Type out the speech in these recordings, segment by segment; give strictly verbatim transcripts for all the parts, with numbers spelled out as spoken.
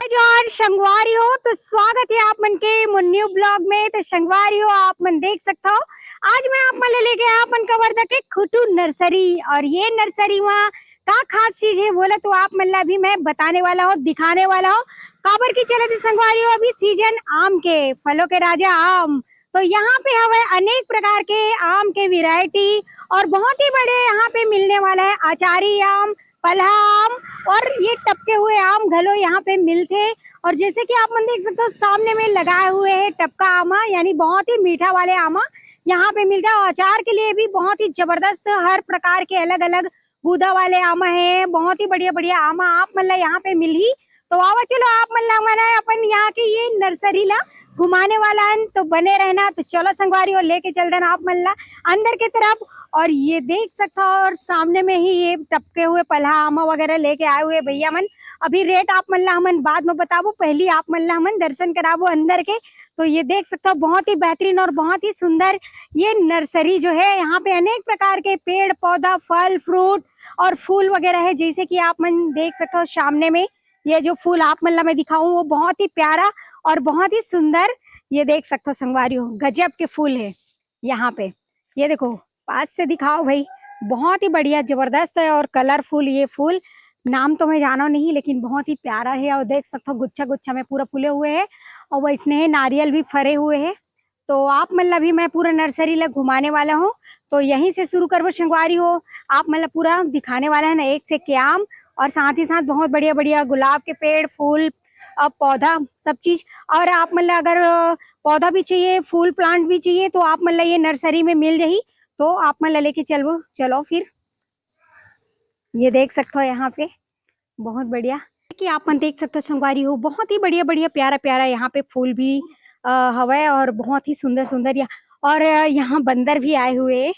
जोहार संगवारी हो, तो स्वागत है आप मन के मोर न्यू ब्लॉग में। तो संगवारी हो, आप मन देख सकता हो, आज मैं आप मन ले लेके आप मन कवर्धा के खुटू नर्सरी। और ये नर्सरी वहाँ का खास चीज है बोला तो आप मन ला अभी मैं बताने वाला हूँ, दिखाने वाला हूँ। काबर की चलत है संगवारी हो, अभी सीजन आम के, फलों के राजा आम। तो यहाँ पे हवे अनेक प्रकार के आम के वैरायटी और बहुत ही बड़े यहाँ पे मिलने वाला है अचारी आम, पलहा आम और ये टपके हुए आम घलो यहाँ पे मिलथे। और जैसे कि आप मन देख सकते हो, सामने में लगाए हुए है टपका आमा, यानी बहुत ही मीठा वाले आमा यहाँ पे मिलथे। और अचार के लिए भी बहुत ही जबरदस्त हर प्रकार के अलग अलग गूदा वाले आमा है, बहुत ही बढ़िया बढ़िया आमा आप मन ला यहाँ पे मिलही। तो आवा चलो, आप मन ला हमन ह अपन यहाँ के ये नर्सरी ला घुमाने वाला हन, तो बने रहना। तो चलो संगवारी हो, लेके चलथन आप मन ला अंदर के तरफ। और ये देख सकता हो, और सामने में ही ये टपके हुए पलहा आमा वगैरह लेके आए हुए भैया मन। अभी रेट आप मन ला हमन बाद में बताबो, पहली आप मन ला हमन दर्शन कराबो अंदर के। तो ये देख सकता हो, बहुत ही बेहतरीन और बहुत ही सुंदर ये नर्सरी जो है, यहाँ पे अनेक प्रकार के पेड़ पौधा, फल फ्रूट और फूल वगैरह है। जैसे कि आप मन देख सकते हो, सामने में ये जो फूल आप मन ला मैं दिखाऊं, वो बहुत ही प्यारा और बहुत ही सुंदर, ये देख सकते हो संगवारी हो, गजब के फूल है यहाँ पे। ये देखो, पास से दिखाओ भाई, बहुत ही बढ़िया, जबरदस्त है और कलरफुल ये फूल। नाम तो मैं जानो नहीं, लेकिन बहुत ही प्यारा है। और देख सकते हो, गुच्छा गुच्छा में पूरा फूले हुए हैं और वैसने नारियल भी फरे हुए हैं। तो आप मन ला भी मैं पूरा नर्सरी ला घुमाने वाला हूँ। तो यहीं से शुरू करबो संगवारी हो, आप मन ला पूरा दिखाने वाला है ना, एक से एक आम और साथ ही साथ बहुत बढ़िया बढ़िया गुलाब के पेड़, फूल, अ, पौधा, सब चीज। और आप मन ला अगर अ, पौधा भी चाहिए, फूल प्लांट भी चाहिए, तो आप मन ला ये नर्सरी में मिल जाही। तो आप मन ला लेके चलबो। चलो फिर, ये देख सकते हो यहाँ पे बहुत बढ़िया कि आप मन देख सकते हो संगवारी हो, बहुत ही बढ़िया बढ़िया, प्यारा प्यारा यहाँ पे फूल भी अ, हवय और बहुत ही सुंदर सुंदर यहाँ। और अ, यहाँ बंदर भी आए हुए हैं।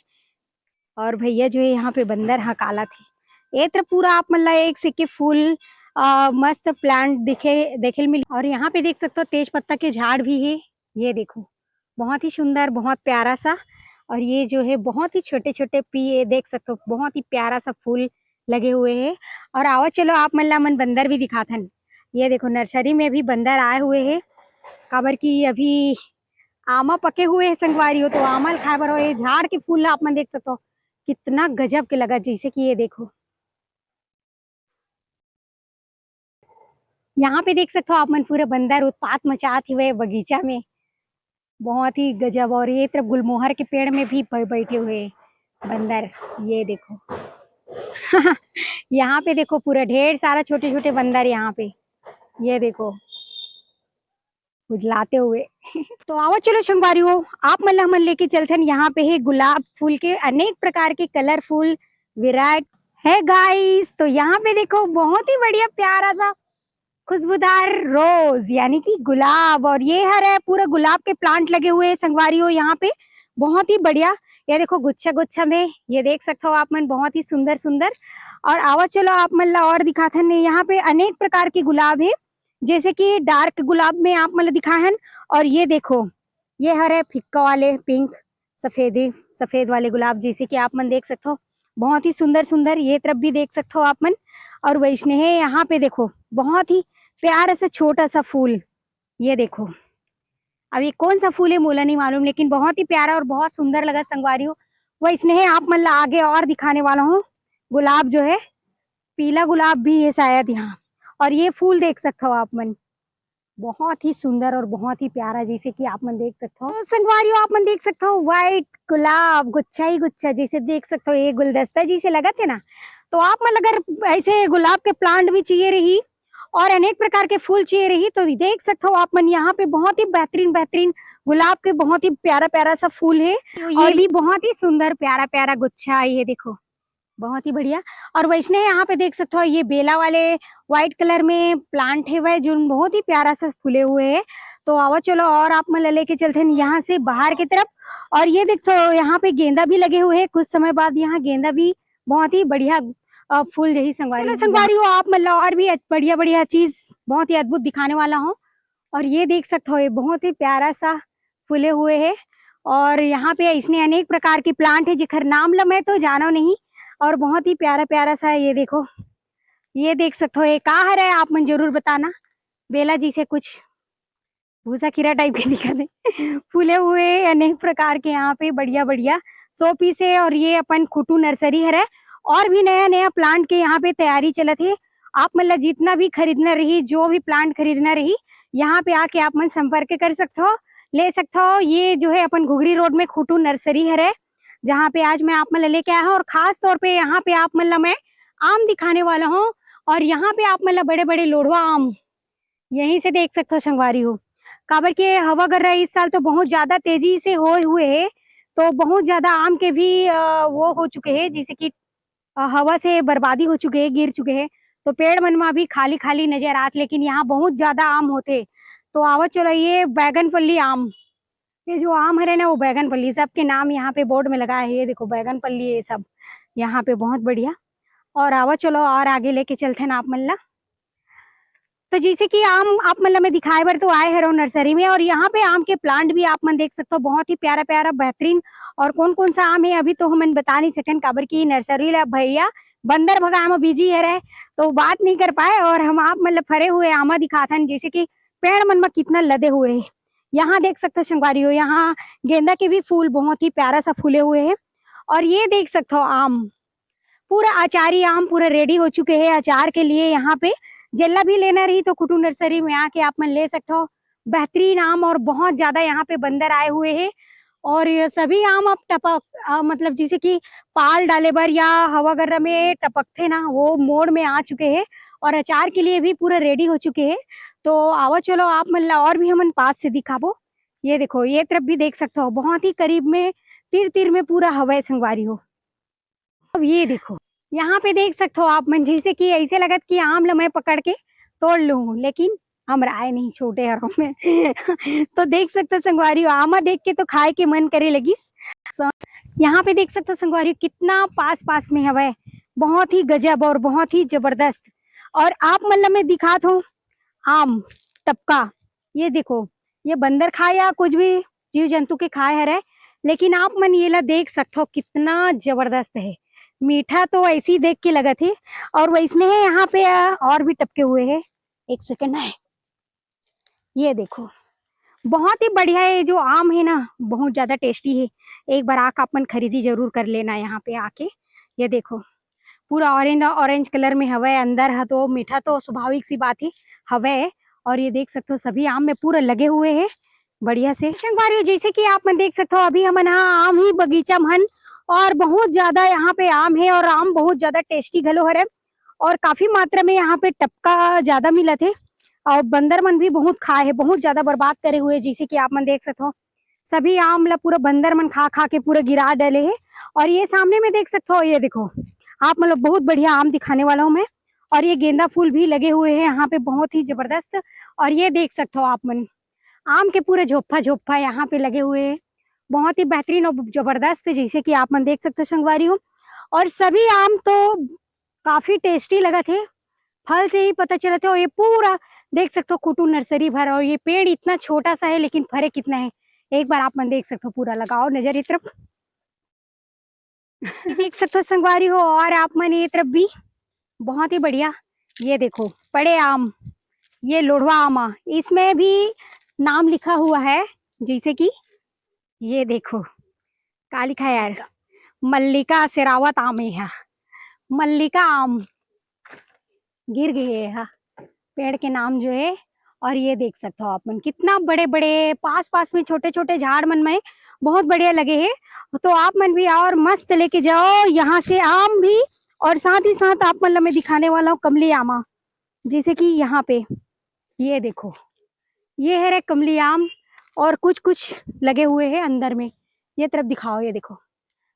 और भैया जो है यहाँ पे बंदर हकालत है। ये तरफ पूरा आप मन ला एक से एक फूल अ, मस्त प्लांट दिखे, देखे ल मिल। और यहाँ पे देख सकते हो, तेज पत्ता के झाड़ भी है। ये देखो, बहुत ही सुंदर, बहुत प्यारा सा। और ये जो है बहुत ही छोटे छोटे पी, ये देख सकते हो, बहुत ही प्यारा सा फूल लगे हुए हैं। और आओ चलो, आप मन ला मन बंदर भी दिखाथन। ये देखो, नर्सरी में भी बंदर आए हुए हैं, काबर कि अभी आमा पके हुए हैं संगवारी हो, तो आमा ल खाए बर हो। ये झाड़ के फूल ला आप मन देख सकते हो, कितना गजब के लगा। जैसे कि ये देखो, यहाँ पे देख सकते हो आप मन, पूरे बंदर उत्पात मचात हुए बगीचा में, बहुत ही गजब। और ये तरफ गुलमोहर के पेड़ में भी बै-, बैठे हुए बंदर, ये देखो। यहाँ पे देखो, पूरा ढेर सारा छोटे छोटे बंदर यहाँ पे, ये देखो, उजलाते हुए। तो आवा चलो संगवारी हो, आप मन ला हमन लेके चलथन। यहाँ पे है गुलाब फूल के अनेक प्रकार के कलरफुल वैरायटी है गाइस। तो यहाँ पे देखो, बहुत ही बढ़िया प्यारा सा खुशबूदार रोज यानी कि गुलाब, और ये हर है पूरा गुलाब के प्लांट लगे हुए हैं संगवारी हो। यहाँ पे बहुत ही बढ़िया, ये देखो गुच्छा गुच्छा में, ये देख सकते हो आप मन, बहुत ही सुंदर सुंदर। और आवा चलो, आप मन ला और दिखाथन, यहाँ पे अनेक प्रकार के गुलाब है। जैसे कि डार्क गुलाब में आप मन ला दिखाहन, और ये देखो, ये हर है फिक्का वाले पिंक, सफेदी, सफेद वाले गुलाब, जैसे कि आप मन देख सकते हो, बहुत ही सुंदर सुंदर। ये तरफ भी देख सकते हो आप मन। और वैसने है यहाँ पे देखो, बहुत ही प्यारा सा छोटा सा फूल, ये देखो। अब ये कौन सा फूल है मोला नहीं मालूम, लेकिन बहुत ही प्यारा और बहुत सुंदर लगा संगवारी हो। वैसने है, आप मन ला आगे और दिखाने वाला हूँ। गुलाब जो है, पीला गुलाब भी है शायद यहाँ। और ये फूल देख सकते हो आप मन, बहुत ही सुंदर और बहुत ही प्यारा, जैसे कि आप मन देख सकते हो। तो संगवारी हो, आप मन देख सकते हो, व्हाइट गुलाब गुच्छा ही गुच्छा, जैसे देख सकते हो, ये गुलदस्ता जैसे लगत है ना। तो आप मन अगर ऐसे गुलाब के प्लांट भी चाहिए रही और अनेक प्रकार के फूल चाहिए रही, तो देख सकते हो आप मन, यहाँ पे बहुत ही बेहतरीन बेहतरीन गुलाब के बहुत ही प्यारा प्यारा सा फूल है। तो ये और भी बहुत ही सुंदर प्यारा प्यारा गुच्छा है, ये देखो, बहुत ही बढ़िया। और वैसने यहाँ पे देख सकते हो, ये बेला वाले व्हाइट कलर में प्लांट है वह, जो बहुत ही प्यारा सा फूले हुए है। तो आवा चलो, और आप मन ला लेके चलते हैं यहाँ से बाहर की तरफ। और ये देख सो, यहाँ पे गेंदा भी लगे हुए हैं। कुछ समय बाद यहाँ गेंदा भी बहुत ही बढ़िया अ, फूल जही संगवारी चलो हो। संगवारी हो, आप मन ला और भी अच-, बढ़िया बढ़िया चीज बहुत ही अद्भुत दिखाने वाला हूँ। और ये देख सकते हो, ये बहुत ही प्यारा सा फूले हुए है। और यहाँ पे इसने अनेक प्रकार के प्लांट है, जेकर नाम ला मैं तो जानो नहीं। और बहुत ही प्यारा प्यारा सा है, ये देखो, ये देख सकते हो, ये का हरे, आप मन जरूर बताना। बेला जैसे कुछ भूसा कीरा टाइप के दिखत हे। फूले हुए अनेक प्रकार के यहाँ पे बढ़िया बढ़िया शो पीस है। और ये अपन खुटू नर्सरी हरे, और भी नया नया प्लांट के यहाँ पे तैयारी चलत है। आप मन ला जितना भी खरीदना रही, जो भी प्लांट खरीदना रही, यहाँ पे आके आप मन संपर्क कर सकते हो, ले सकते हो। ये जो है अपन घुघरी रोड में खुटू नर्सरी हरे, जहाँ पे आज मैं आप मन ला लेके आया हूँ। और खास तौर पे यहाँ पे आप मन ला मैं आम दिखाने वाला हूँ। और यहाँ पे आप मन ला बड़े बड़े लोढ़वा आम यहीं से देख सकते हो संगवारी हो। काबर के हवा गर्रा इस साल तो बहुत ज्यादा तेजी से होए हुए है, तो बहुत ज्यादा आम के भी अ, वो हो चुके हैं, जैसे कि अ, हवा से बर्बादी हो चुके हैं, गिर चुके हैं। तो पेड़ मन मा भी खाली खाली नजर आत, लेकिन यहाँ बहुत ज्यादा आम होते। तो आवत चलो, ये बैगन पल्ली आम, ये जो आम हरे ना, वो बैगन पल्ली, सबके नाम यहाँ पे बोर्ड में लगा है। ये देखो बैगन पल्ली, ये सब यहाँ पे बहुत बढ़िया। और आवत चलो और आगे लेके चलते हैं आप मन ला। तो जैसे कि आम आप मन ला मैं दिखाए बर तो आए हरव नर्सरी में, और यहाँ पे आम के प्लांट भी आप मन देख सकते हो, बहुत ही प्यारा प्यारा बेहतरीन। और कौन कौन सा आम है अभी तो हमन बता नहीं सकन, काबर की नर्सरी ला भैया बंदर भगाए में बिजी हरे, तो बात नहीं कर पाए। और हम आप मन ला फरे हुए आमा दिखाथन, जैसे कि पेड़ मन में कितना लदे हुए है। यहाँ देख सकते हो संगवारी हो, यहाँ गेंदा के भी फूल बहुत ही प्यारा सा फूले हुए है। और ये देख सकते हो आम, पूरा अचारी आम पूरा रेडी हो चुके हैं अचार के लिए। यहाँ पे जेला भी लेना रही तो खुटू नर्सरी में आके आप मन ले सकते हो। बेहतरीन आम, और बहुत ज्यादा यहाँ पे बंदर आए हुए हैं। और ये सभी आम अब टपक अ, मतलब जैसे कि पाल डाले बर या हवा गर्रा में टपकते ना, वो मोड़ में आ चुके हैं। और अचार के लिए भी पूरा रेडी हो चुके हैं। तो आवा चलो आप मन ला और भी हमन पास से दिखाबो। ये देखो, ये तरफ भी देख सकते हो, बहुत ही करीब में तीर तीर में पूरा हवा है संगवारी हो। अब ये देखो, यहाँ पे देख सकते हो आप मन, जैसे कि ऐसे लगत कि आम ल मैं पकड़ के तोड़ लूँ, लेकिन हमरा आए नहीं, छोटे हरों में। तो देख सकते हो संगवारी हो, आमा देख के तो खाए के मन करे लगिस। यहाँ पे देख सकते हो संगवारी हो, कितना पास पास में हवय, बहुत ही गजब और बहुत ही जबरदस्त। और आप मन ल मैं दिखात हूँ आम टपका, ये देखो, ये बंदर खाए या कुछ भी जीव जंतु के खाए हरे, लेकिन आप मन ये ला देख सकथो कितना जबरदस्त है। मीठा तो ऐसे ही देख के लगत हे। और वैसने है यहाँ पे अ, और भी टपके हुए है। एक सेकंड है, ये देखो, बहुत ही बढ़िया है। ये जो आम है ना, बहुत ज्यादा टेस्टी है। एक बार आके आप मन खरीदी जरूर कर लेना यहाँ पे आके। ये देखो, पूरा ऑरेंज ऑरेंज कलर में हवय। अंदर ह तो मीठा तो स्वाभाविक सी बात ही हवय। और ये देख सकते हो सभी आम में पूरा लगे हुए हैं बढ़िया से। संगवारी हो, जैसे कि आप मन देख सकते हो, अभी हमन हा आम ही बगीचा में हन और बहुत ज्यादा यहाँ पे आम है और आम बहुत ज्यादा टेस्टी घलो हरे। और काफी मात्रा में यहाँ पे टपका ज्यादा मिलत हे और बंदर मन भी बहुत खाए है, बहुत ज्यादा बर्बाद करे हुए, जैसे कि आप मन देख सकते हो सभी आम ला पूरा बंदर मन खा खा के पूरा गिरा डले हे। और ये सामने में देख सकते हो, ये देखो, आप मतलब बहुत बढ़िया आम दिखाने वाला हूँ मैं। और ये गेंदा फूल भी लगे हुए हैं यहाँ पे, बहुत ही जबरदस्त। और ये देख सकते हो आप मन, आम के पूरे झोप्पा झोप्पा यहाँ पे लगे हुए हैं, बहुत ही बेहतरीन और जबरदस्त, जैसे कि आप मन देख सकते हो संगवारी हो। और सभी आम तो काफी टेस्टी लगत हे, फल से ही पता चलत हे। और ये पूरा देख सकते हो खुटू नर्सरी भर, और ये पेड़ इतना छोटा सा है लेकिन फरे कितना है, एक बार आप मन देख सकते हो, पूरा लगाओ नजर ये तरफ। देख सकते हो संगवारी हो, और आप मन ये तरफ भी बहुत ही बढ़िया। ये देखो पड़े आम, ये लोढ़वा आम आ, इसमें भी नाम लिखा हुआ है, जैसे कि ये देखो, का लिखा है यार, मल्लिका शेरावत आम है, मल्लिका आम गिर गए है, पेड़ के नाम जो है। और ये देख सकते हो आप मन, कितना बड़े बड़े पास पास में छोटे छोटे झाड़ मन में बहुत बढ़िया लगे हैं। तो आप मन भी आओ और मस्त लेके जाओ यहाँ से आम भी, और साथ ही साथ आप मन ला मैं दिखाने वाला हूँ कमली आमा, जैसे कि यहाँ पे ये देखो, ये है रे कमली आम, और कुछ कुछ लगे हुए हैं अंदर में। ये तरफ दिखाओ, ये देखो,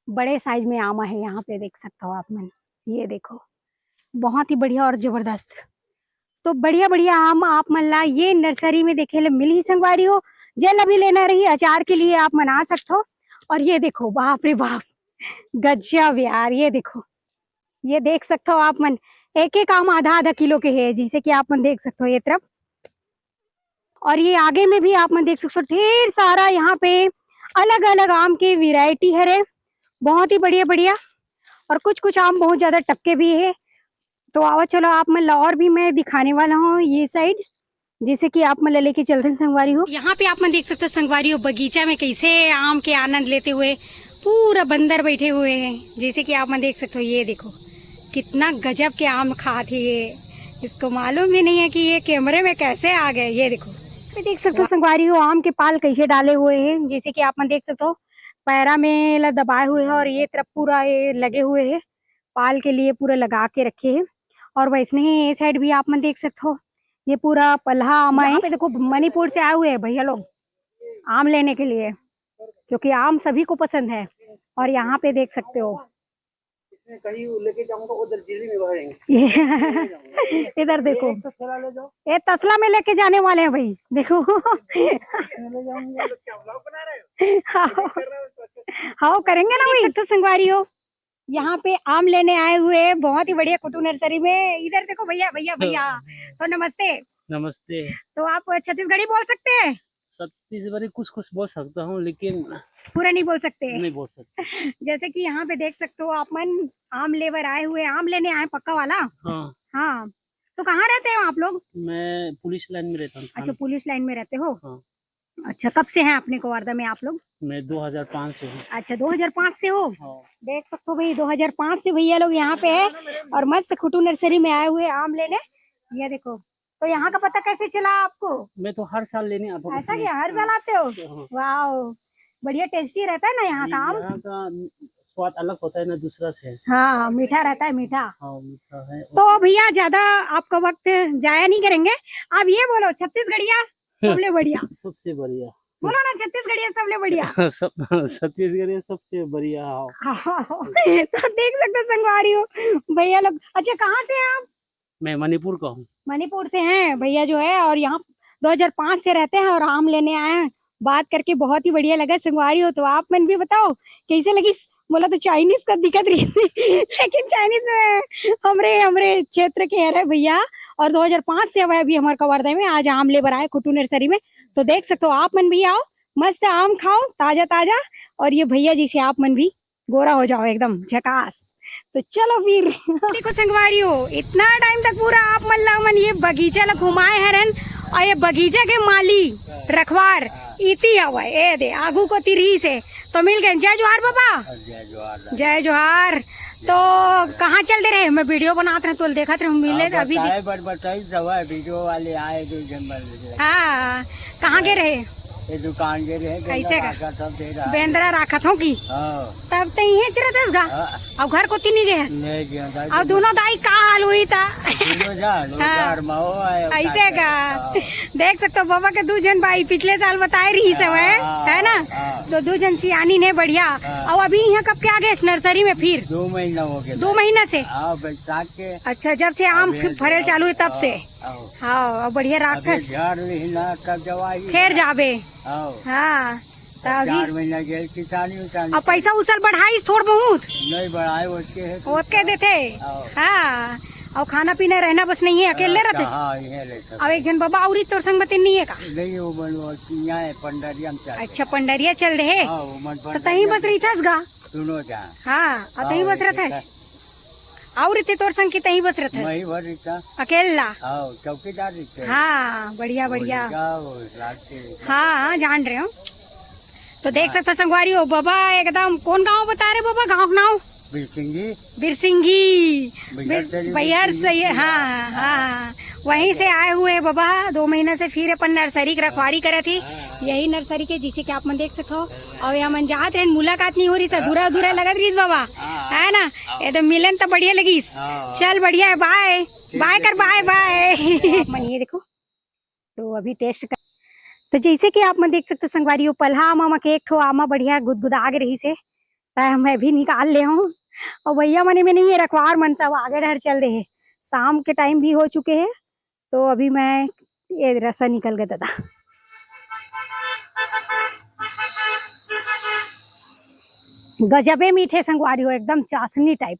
बड़े साइज में आमा है यहाँ पे, देख सकते हो आप मन। ये देखो, बहुत ही बढ़िया और जबरदस्त। तो बढ़िया बढ़िया आम आप मन ला ये नर्सरी में देखे ले मिलही संगवारी हो। जेला भी लेना रही अचार के लिए, आप मन आ सकते हो। और ये देखो, बाप रे बाप, गजब यार, ये देखो, ये देख सकते हो आप मन, एक एक आम आधा आधा किलो के है, जैसे कि आप मन देख सकते हो ये तरफ। और ये आगे में भी आप मन देख सकते हो, ढेर सारा यहाँ पे अलग अलग आम के वैरायटी हरे, बहुत ही बढ़िया बढ़िया। और कुछ कुछ आम बहुत ज्यादा टपके भी है। तो आवा चलो, आप मन ला और भी मैं दिखाने वाला हूँ ये साइड। जैसे कि आप मन ला लेके चलथन संगवारी हो। यहाँ पे आप मन देख सकते हो संगवारी हो, बगीचा में कैसे आम के आनंद लेते हुए पूरा बंदर बैठे हुए हैं। जैसे कि आप मन देख सकते हो, ये देखो कितना गजब के आम खात हे ये। इसको मालूम भी नहीं है कि ये कैमरे में कैसे आ गए। ये देखो, ये देख सकते हो संगवारी हो, आम के पाल कैसे डाले हुए हैं। जैसे कि आप मन देख सकते हो, पैरा में ला दबाए हुए हैं और ये तरफ पूरा ये लगे हुए हैं, पाल के लिए पूरा लगा के रखे हैं। और वैसने ही ये साइड भी आप मन देख सकते हो, ये पूरा पलहा आम है। यहाँ पे देखो, मणिपुर से आए हुए हैं भैया लोग आम लेने के लिए, क्योंकि आम सभी को पसंद है। और यहाँ पे देख सकते हो, इसमें कहीं लेके जाऊंगा, उधर दिल्ली में भरेंगे। इधर देखो, एक तो थैला ले जाओ। ये तसला में लेके जाने वाले हैं भाई, देखो। इसमें ले जाऊंगा। क्या vlog बना रहे हो? हाँ। कर रहे हो इसको? हाँ, करेंगे ना भाई। देख सकते हो संगवारी हो, यहाँ पे आम लेने आए हुए हैं, बहुत ही बढ़िया कुटू नर्सरी में। इधर देखो भैया, भैया, भैया, तो नमस्ते। नमस्ते। तो आप छत्तीसगढ़ी बोल सकते हैं? छत्तीसगढ़ी कुछ कुछ बोल सकता हूँ, लेकिन पूरा नहीं बोल सकते। नहीं बोल सकते। जैसे कि यहाँ पे देख सकते हो आप मन, आम लेबर आए हुए, आम लेने आए पक्का वाला। हाँ। हाँ, तो कहाँ रहते हो आप लोग? मैं पुलिस लाइन में रहता हूँ। अच्छा, पुलिस लाइन में रहते हो। हाँ। अच्छा, कब से हैं अपने कवर्धा में आप लोग? मैं दो हज़ार पाँच से हूँ। अच्छा, दो हज़ार पाँच से हो। हाँ। देख सकते हो भाई, दो हज़ार पाँच से भैया लोग यहाँ पे है और मस्त कुटू नर्सरी में आए हुए आम लेने। ये देखो, तो यहाँ का पता कैसे चला आपको? मैं तो हर साल लेने आता हूँ। ऐसा क्या, हर साल आते हो? हाँ। वाओ, बढ़िया टेस्टी रहता है ना यहाँ का आम? यहाँ का स्वाद अलग होता है ना दूसरा से। हाँ, मीठा रहता है, मीठा। हाँ, मीठा है। तो भैया, ज्यादा आपका वक्त जाया नहीं करेंगे, आप ये बोलो, छत्तीसगढ़िया सबले बढ़िया। सबसे बढ़िया। बोलो ना, छत्तीसगढ़िया सबले बढ़िया। सब, छत्तीसगढ़िया सबसे बढ़िया। हाँ। हाँ, तो देख सकते हो संगवारी हो, भैया लोग। अच्छा, कहाँ से हैं आप? मैं मणिपुर का हूँ। मणिपुर से हैं भैया जो है, और यहाँ दो हज़ार पाँच से रहते हैं और आम लेने आए हैं। बात करके बहुत ही बढ़िया लगा संगवारी हो। तो आप मन भी बताओ, कैसे लगी? मोला तो चाइनीज का दिखत रही, लेकिन चाइनीज में हमरे, हमरे क्षेत्र के हरे भैया। और दो हज़ार पाँच से हवय अभी हमर कवर्धा में। आज आम ले बर आए कुटू नर्सरी में, तो देख सकते हो आप मन भी आओ, मस्त आम खाओ ताजा ताजा। और ये भैया जी से आप मन भी गोरा हो जाओ एकदम झकास। तो चलो फिर। देखो संगवारी हो, इतना टाइम तक पूरा आप मन ला मन ये बगीचा ला घुमाए हरन, और ये बगीचा के माली रखवार इति हवय, ए दे आगू को तिरही से तो मिल गए। जय जोहार बाबा। जय जोहार। जय जोहार। तो कहाँ चल दे रहे? मैं वीडियो बनात रहे तो देखत रहे मिले हाँ, अभी। बताए बड़ बताई दवा वीडियो वाले आए दो जन बन। हाँ, कहाँ गए रहे? ये दुकान गए रहे, ऐसे का? राखत हम दे रहा। बेंदरा राखत हो की? हाँ। तब ते इहें च रहतस गा? हाँ। अउ घर कोती नहीं गए? नहीं गए, घर और को दोनों दाई का हाल हुई था? दोनों जान, वो हाँ। घर में हो आए, ऐसे का? हाँ। देख सकते हो बाबा के दू जन भाई पिछले साल बताए रही सब है, हाँ, है ना? हाँ। तो दू जन सियानी ने बढ़िया। हाँ। और अभी यहाँ कब के आ गए नर्सरी में फिर? दो महीना हो गया। दो महीना से? हाँ, बैसाख के। अच्छा, जब से आम अभी फरेल चालू है तब से? हाँ, हाँ। हाँ, अब बढ़िया अभी राखस। झाड़ नहीं ना, तब जवाई फेर ना। जाबे। हाँ। हाँ, तो अभी चार महीना गेल किसानी उसानी अब पैसा उसल बढ़ाई थोड़ बहुत? नहीं बढ़ाए, ओतके है। ओतके देथे? हाँ। हाँ, और खाना पीना रहना बस नहीं है, अकेले हाँ, रहते? हाँ, इहे ले सब। अब एक जन बाबा और तोर संग बतिन नहीं है का? नहीं, वो मन वो यहाँ है, पंडरिया में चल अच्छा, रहे। पंडरिया चल रहे? हाँ, वो मन तो तहीं पंडरिया बस में रहिथस गा? सुनो जा। हाँ, और तहीं हाँ, बस वो रहथस? ठीक है। और इतने तोर संग की तहीं बस रहथस? वही भर रहता। अकेला? हाँ, चौकीदार रहते हैं। हाँ, बढ़िया, वो बढ़िया। लगा, वो रात के हाँ, हाँ, जान रहे हो। तो देख हाँ। सकते हो संगवारी हो, बाबा एकदम कौन गांव बता रहे बाबा, गांव का नाम? बिरसिंगी। बिरसिंगी। बिहार बिर-, से ही बिहार से ये, बिरसिंगी। हाँ, हाँ, हाँ। हाँ। वहीं से आए हुए बाबा, दो महीना से फिर अपन नर्सरी की रखवारी करे थे। हाँ। यही नर्सरी के, जिसे कि आप मन देख सकते हो। और यहाँ मन जात रहे, मुलाकात नहीं हो रही था, हाँ। दूरा दूरा लगत रही बाबा, हाँ। है ना? हाँ। ये तो मिलन तो बढ़िया लगी। हाँ। चल बढ़िया है, बाय। ठीक बाय है, कर, ठीक बाय, है। बाय। आप मन ये देखो, तो अभी टेस्ट कर, तो जैसे कि आप मन देख सकते हो संगवारी हो, पलहा आमा म के एक ठो आमा बढ़िया गुदगुदा के रही से, त मैं भी निकाल ले हूँ। और भैया मने में नहीं है, रखवार मन सब आगे डहर चल रहे हैं। शाम के टाइम भी हो चुके हैं, तो अभी मैं ये रसा निकल गया दादा। गजबे मीठे संगवारी हो, एकदम चाशनी टाइप।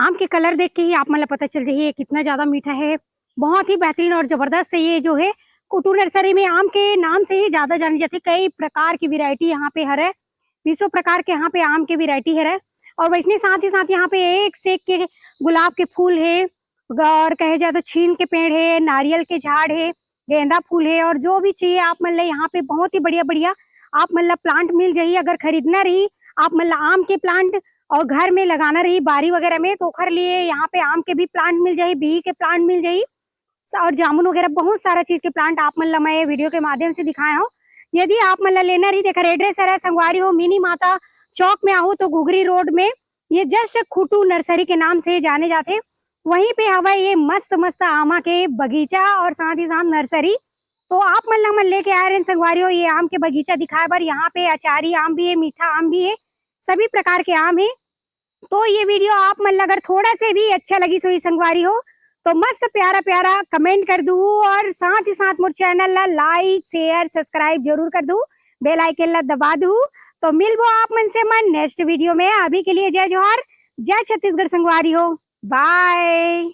आम के कलर देख के ही आप मन ला पता चल जाही ये कितना ज्यादा मीठा है। बहुत ही बेहतरीन और जबरदस्त है। ये जो है कुटू नर्सरी में आम के नाम से ही ज्यादा जाने जाते। कई प्रकार की वैरायटी यहाँ पे हरे, बीसों प्रकार के यहाँ पे आम के वैरायटी हरे। और वैसने साथ ही साथ यहाँ पे एक से एक के गुलाब के फूल है, और कहे जाए तो छीन के पेड़ हे, नारियल के झाड़ हे, गेंदा फूल हे, और जो भी चाहिए आप मन ला यहाँ पे बहुत ही बढ़िया बढ़िया आप मन ला प्लांट मिल जाही। अगर खरीदना रही आप मन ला आम के प्लांट और घर में लगाना रही बारी वगैरह में, तो ओखर लिए यहाँ पे आम के भी प्लांट मिल जाही, बिही के प्लांट मिल जाही, स-, और जामुन वगैरह बहुत सारा चीज के प्लांट आप मन ला मैं ये वीडियो के माध्यम से दिखाए हूँ। यदि आप मन ला लेना रही, तेखर एड्रेस हरे संगवारी हो, मिनी माता चौक में आहू तो घुघरी रोड में, ये जस्ट खुटू नर्सरी के नाम से जाने जाथे। वहीं पे हवय ये मस्त मस्त आमा के बगीचा और साथ ही साथ नर्सरी। तो आप मन ला हमन लेके आए रहेन संगवारी हो ये आम के बगीचा दिखाए बर। यहाँ पे अचारी आम भी है, मीठा आम भी है, सभी प्रकार के आम है। तो ये वीडियो आप मन ला अगर थोड़ा से भी अच्छा लगिस होही संगवारी हो, तो मस्त प्यारा प्यारा कमेंट कर दू और साथ ही साथ मोर चैनल ला लाइक, शेयर, सब्सक्राइब जरूर कर दू, बेल आइकन ला दबा दू। तो मिलबो आप मन से मन नेक्स्ट वीडियो में। अभी के लिए जय जोहार, जय छत्तीसगढ़ संगवारी हो, बाय।